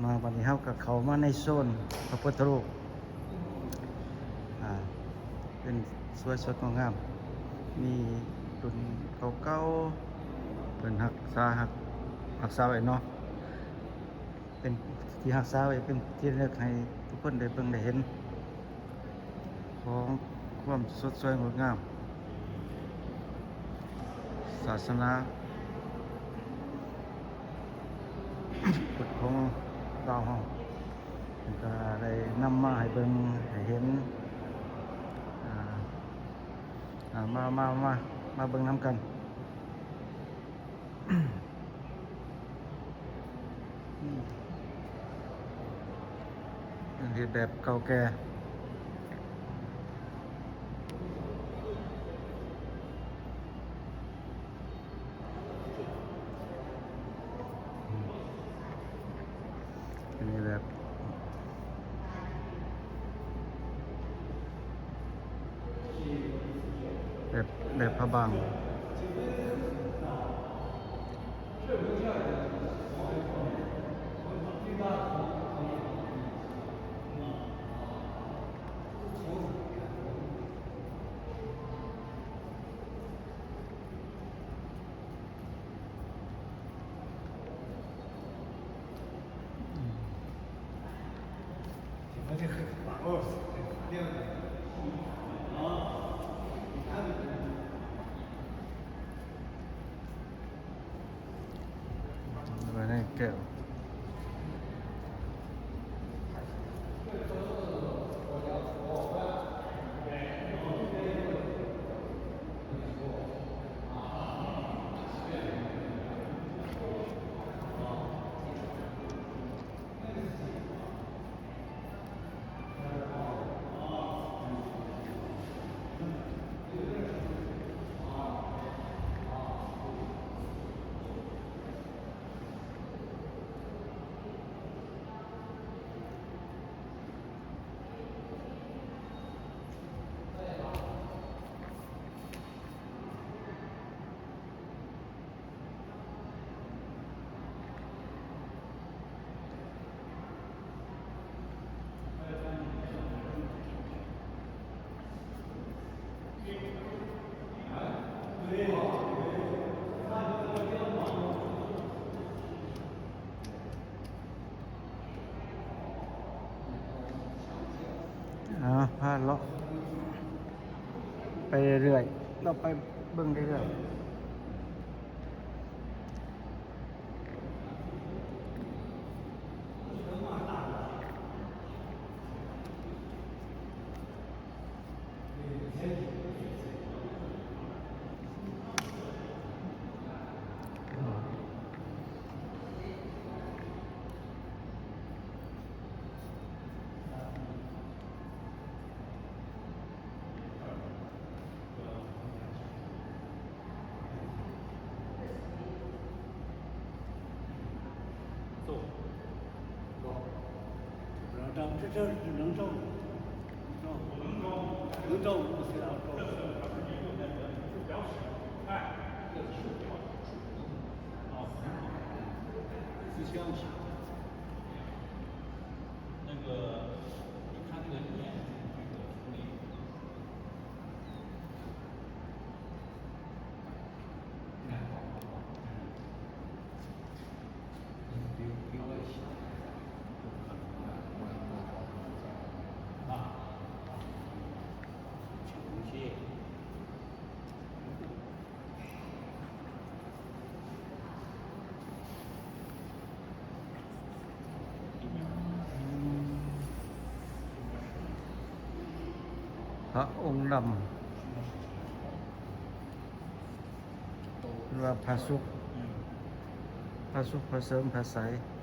ມາບັດນີ້ເຮົາກໍເຂົ້າມາໃນໂຊນພະພຸດທະຮູບ ອ່າ ເປັນສວຍສົດງົດງາມ ມີລຸ້ນເກົ່າໆ ເພິ່ນຮັກສາ ຮັກ ຮັກສາໄວ້ເນາະ ເປັນທີ່ຮັກສາໄວ້ ເປັນທີ່ລະນຶກໃຫ້ທຸກຄົນໄດ້ເບິ່ງໄດ້ເຫັນ ຂອງຄວາມສົດສວຍງົດງາມ ສາສະໜາພຸດຂອງລາວເຮົາ ເພິ່ນກໍໄດ້ນຳມາໃຫ້ເບິ່ງໃຫ້ເຫັນ ອ່າ ອ່າ ມາ ມາ ມາ ມາເບິ່ງນຳກັນ. ເຮັດແບບເກົ່າແກ່ ອັນນີ້ແບບ ແບບ ແບບພະບາງ. ໄວ້ໃນແກ້ວ. ອ່າ ພາເລາະໄປເລື້ອຍໆ ເລາະໄປເບິ່ງເລື້ອຍໆ. ພະອົງດຳ ຫຼືວ່າພະສຸກ ພະສຸກ ພະເສີມ ພະໃສ. ເ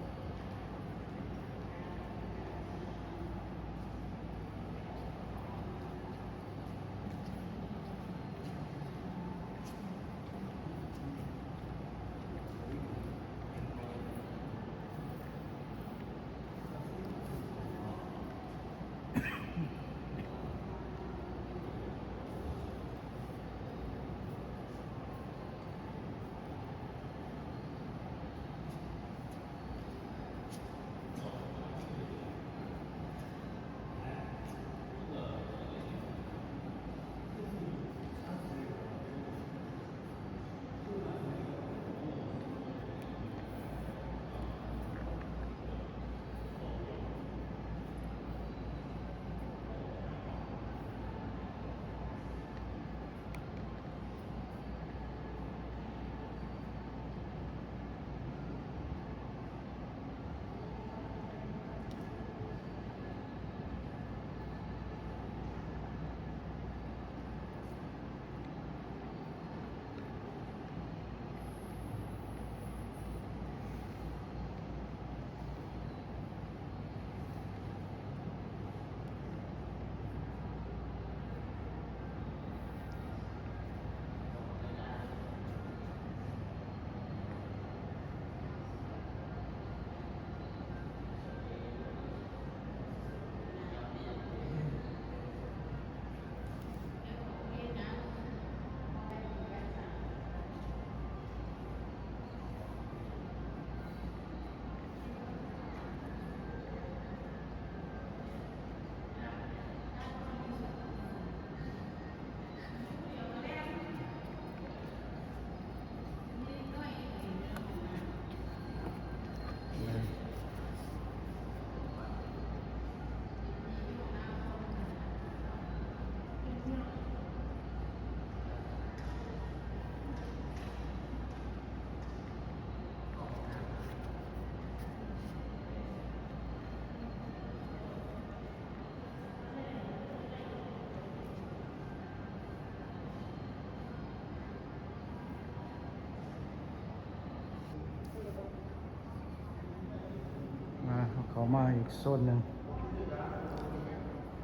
ມາອີກໂຊນໜຶ່ງ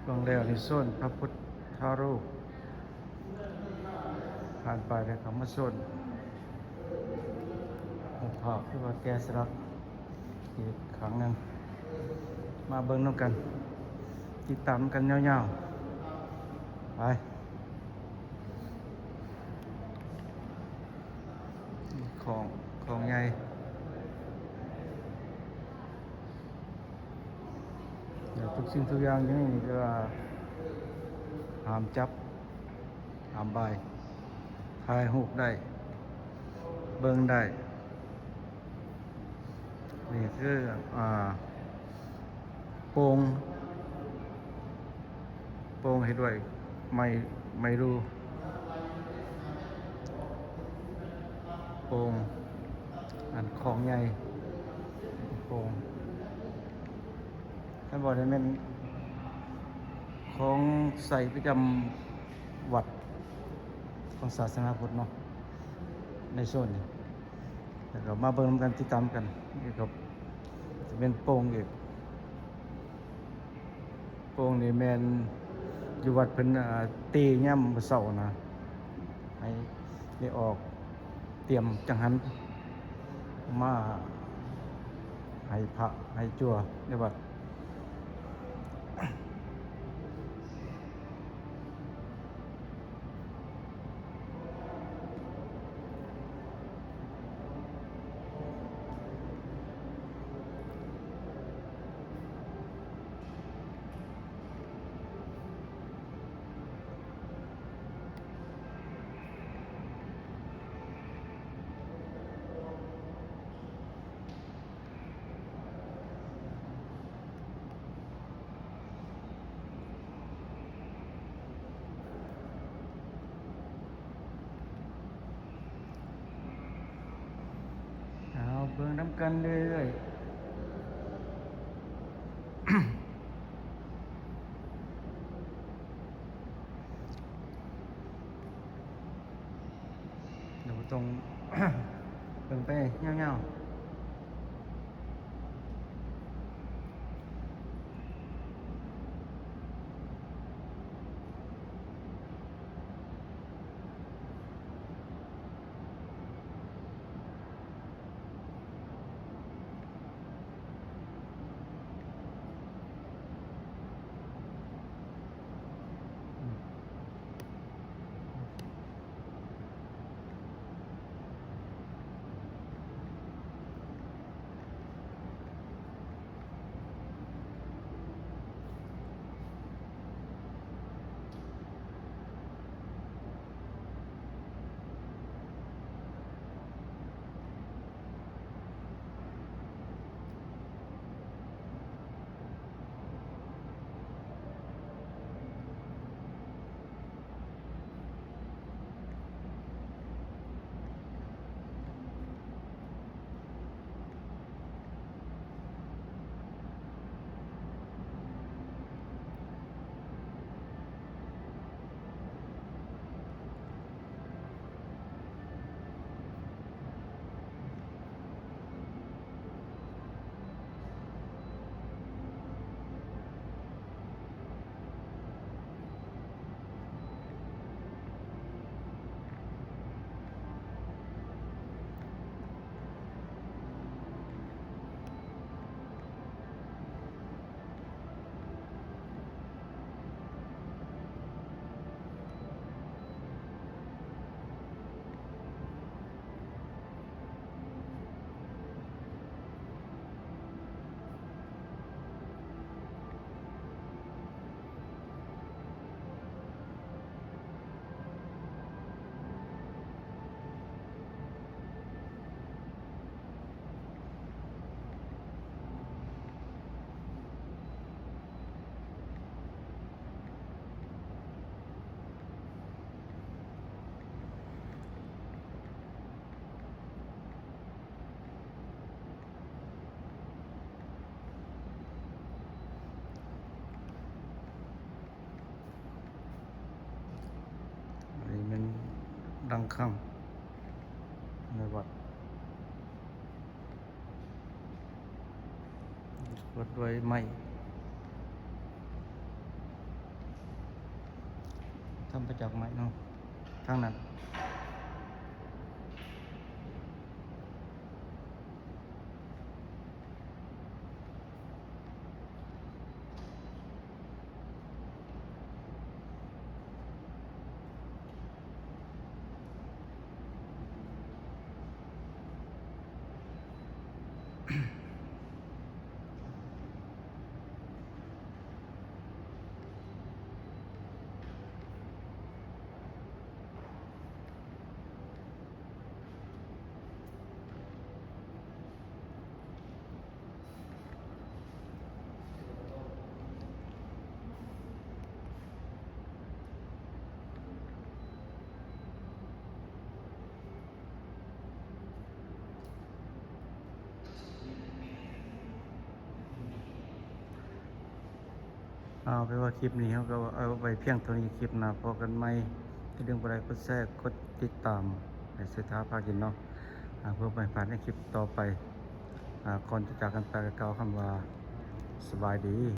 ເບິ່ງແລ້ວນີ້ໂຊນພະພຸດທະຮູບ ຜ່ານໄປແລ້ວກໍມາໂຊນຮູບພາບ ຫຼືວ່າແກະສະຫຼັກອີກຄັ້ງໜຶ່ງ ມາເບິ່ງນຳກັນ ຕິດຕາມນຳກັນຍາວໆ ໄປ. ຂອງ ຂອງໃຫຍ່ ແລ້ວທຸກສິ່ງທຸກຢ່າງຢູ່ນີ້ ແຕ່ວ່າຫ້າມຈັບ ຫ້າມບາຍ ຖ່າຍຮູບໄດ້ ເບິ່ງໄດ້. ນີ້ຄື ອ່າ ໂປ່ງ ໂປ່ງເຮັດດ້ວຍໄມ້ ໄມ້ດູ່ ໂປ່ງ ອັນຂອງໃຫຍ່ ໂປ່ງ ຄັນບໍ່ໄດ້ແມ່ນຂອງໃຊ້ປະຈຳວັດຂອງສາສະໜາພຸດເນາະ ໃນໂຊນນີ້. ແລ້ວກໍມາເບິ່ງນຳກັນ ຕິດຕາມກັນ ນີ້ກໍຈະເປັນໂປ່ງອີກ ໂປ່ງນີ້ແມ່ນຢູ່ວັດເພິ່ນ ອ່າ ຕີຍາມມື້ເຊົ້ານະ ໃຫ້ໄດ້ອອກ ຕຽມຈັງຫັນມາໃຫ້ພະໃຫ້ຈົວໃນວັດ. ເອົາ ເບິ່ງນຳກັນເລື້ອຍໆ. ດຽວຕ້ອງເບິ່ງໄປຍາວໆ. ອັນນີ້ແມ່ນດັງຄັງໃນວັດ. ເຮັດດ້ວຍໄມ້ ທຳມາຈາກໄມ້ເນາະ ທາງນັ້ນ. ເອົາເປັນວ່າຄລິບນີ້ເຮົາກໍເອົາໄວ້ພຽງເທົ່ານີ້ ຄລິບໜ້າພໍ້ກັນໃໝ່. ຢ່າລືມກົດໄລ ກົດແຊ ກົດຕິດຕາມ ໃຫ້ເສດຖາພາກິນເນາະ ເພື່ອບໍ່ໃຫ້ພາດໃນຄລິບຕໍ່ໄປ. ອາ ກ່ອນຈະຈາກກັນໄປ ກໍກ່າວຄຳວ່າ ສະບາຍດີ.